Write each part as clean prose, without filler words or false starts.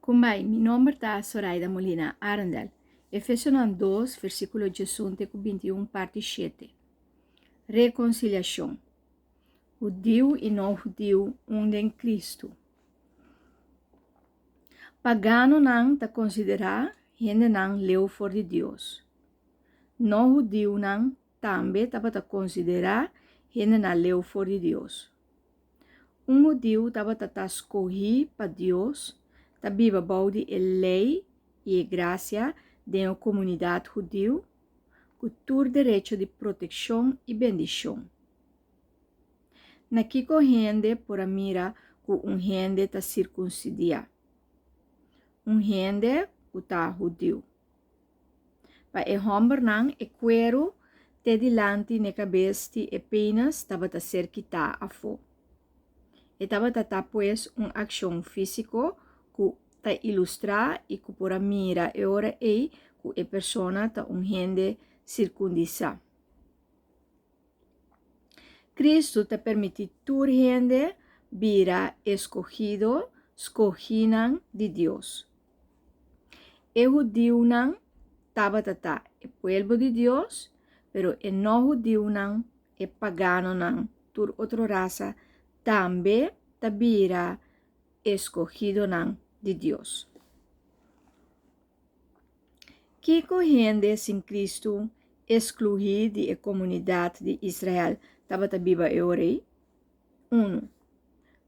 Kumbai, mi nomber ta Soraida Molina Arendel. Efesonan 2, versíkulo 11 te ku 21, parti 7. Rekonsiliashon. Hudiu i no hudiu un den Kristu. Paganonan ta konsiderá hendenan leu for di Dios. No hudiunan tambe tabata konsiderá hendenan leu for di Dios. Un hudiu tabata ta skohí pa Dios, ta biba bou di e lei i e grasia den e komunidat hudiu, ku tur derecho di protekshon i bendishon. Na kiko hende por a mira ku un hende ta sirkunsidiá? Un hende ku ta hudiu. Pa e hòmbernan e kueru te dilanti n'e kabes di e penis tabata ser kitá afó. E tabata ta pues un akshon físiko ku ta ilustrá i ku por a mira e ora ei ku e persona ta un hende sirkundisá. Kristu ta permití tur hende bira eskohido, skohínan di Dios. E hudiunan tabata ta e pueblo di Dios, pero e no-hudiunan, e paganonan, tur otro rasa, tambe ta bira eskohidonan di Dios. Kiko hende sin Kristu eskluhí di e komunidat di Israel tabata biba e ora ei? Unu,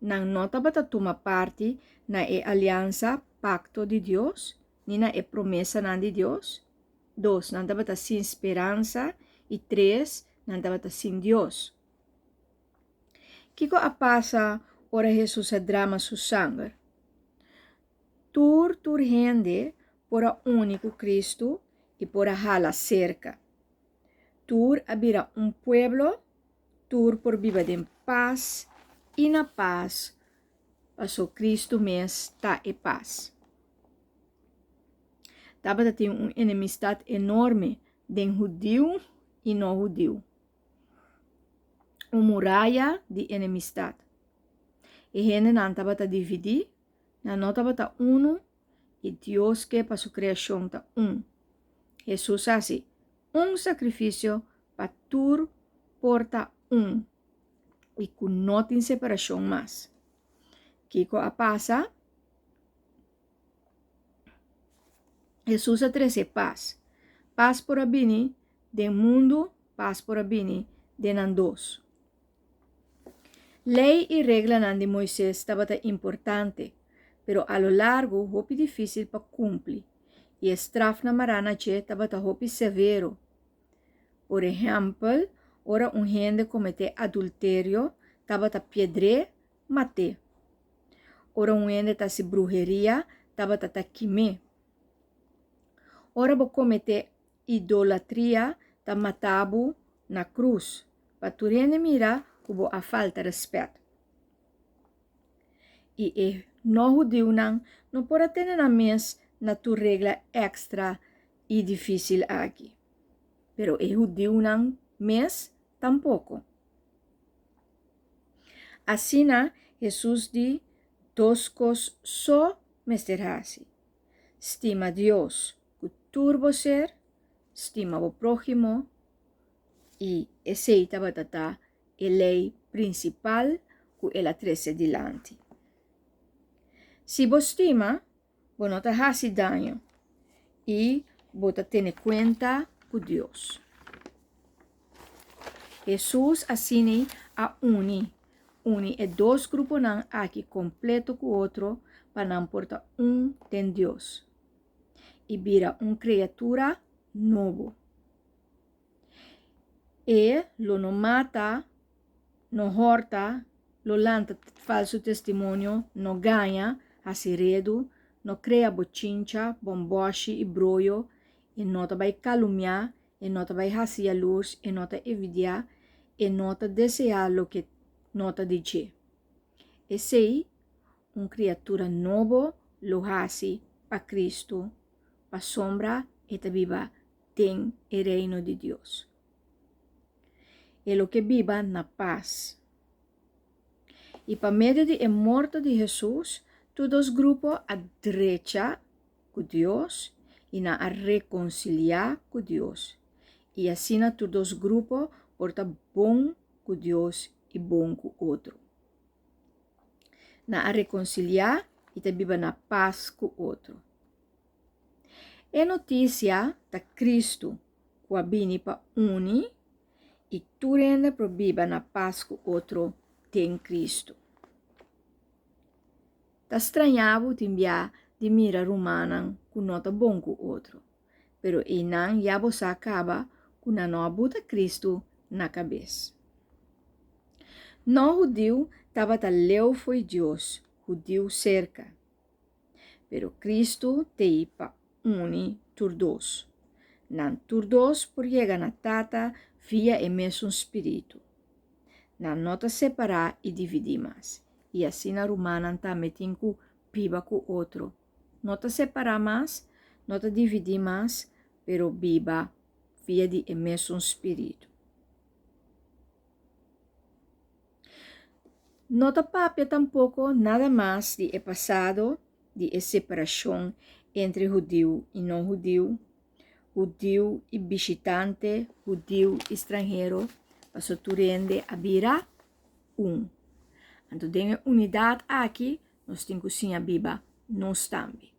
nan no tabata tuma parti na e aliansa, pakto, di Dios, ni na e promesanan di Dios. Dos, nan tabata sin speransa. I tres, nan tabata sin Dios. Kiko a pasa ora Hesus a drama su sanger? Tur tur hende por a uni ku Kristu i por a hala serka. Tur a bira un pueblo, tur por biba den pas i na pas, paso Kristu mes ta e pas. Tabata tin un enemistat enorme den hudiu i no hudiu. Un muraya di enemistat. E hendenan tabata dividí, nan no tabata unu i Dios ke pa su kreashon ta un. Hesus a hasi un sakrifisio pa tur por ta un i ku no tin separashon mas. Kiko a pasa? Hesus a trese pas. Pas por a bini den mundu, pas por a bini den nan dos. Lei i reglanan di Moises tabata importante, pero a lo largu hopi difísil pa kumpli, i e strafnan mará na dje tabata hopi severo. Por ehèmpel, ora un hende kometé adulterio, tabata piedr'é mat'é. Ora un hende ta hasi bruheria, tabata ta kim'é. Ora bo kometé Idolatria ta mata bo na krus, pa tur hende mira ku bo a falta rèspèt. I e no-hudiunan no por a tene nan mes na tur regla èkstra i difísil aki. Pero e hudiunan mes tampoko. Asina, Hesus di, Dos kos so mester hasi, Stima Dios ku tur bo ser, stima bo próhimo, i esei tabata ta e lei prinsipal ku el a trese dilanti. Si bo stima, bo no ta hasi daño i bo ta tene kuenta ku Dios. Hesus asina a uni uni e dos gruponan aki kompleto ku otro pa nan por ta un den Dios i bira un kriatura nobo. E lo no mata, no hòrta, lo lanta falsu testimonio, no gaña, hasi redu, no krea bochincha, bòmbòshi i broyo, e no ta bai kalumiá, e no ta bai hasi yalurs, e no ta evidiá, e no ta deseá loke no ta di dje. Esei un kriatura nobo lo hasi pa Kristu, pasobra e ta biba den e Reino di Dios. E lo ke biba na pas. I pa medio di e morto di Hesus, Tur dos grupo a drecha ku Dios i nan a rekonsiliá ku Dios. I asina tur dos grupo por ta bon ku Dios i bon ku otro. Nan a rekonsiliá i ta biba na pas ku otro. E notisia ta Kristu ku a bini pa uni i tur hende por biba na pas ku otro den Kristu. Ta strañá bo tin bia di mira rumannan ku no ta bon ku otro, pero einan ya bo sa kaba ku nan no a buta Kristu na kabes. No hudiu tabata leu fo'i Dios, hudiu serka. Pero Kristu t'ei pa uni tur dos. Nan tur dos por yega na Tata via e mesun spiritu. Nan no ta separá i dividí mas. I asina rumannan tambe tin ku biba ku otro. No ta separá mas, no ta dividí mas, pero biba via di e mesun spiritu. No ta papia tampoko nada mas di e pasado di e separashon entre hudiu i no hudiu, hudiu i bishitante, hudiu i stranhero, pasobra tur hende a bira un. Anto den e unidat aki nos tin ku siña biba nos tambe.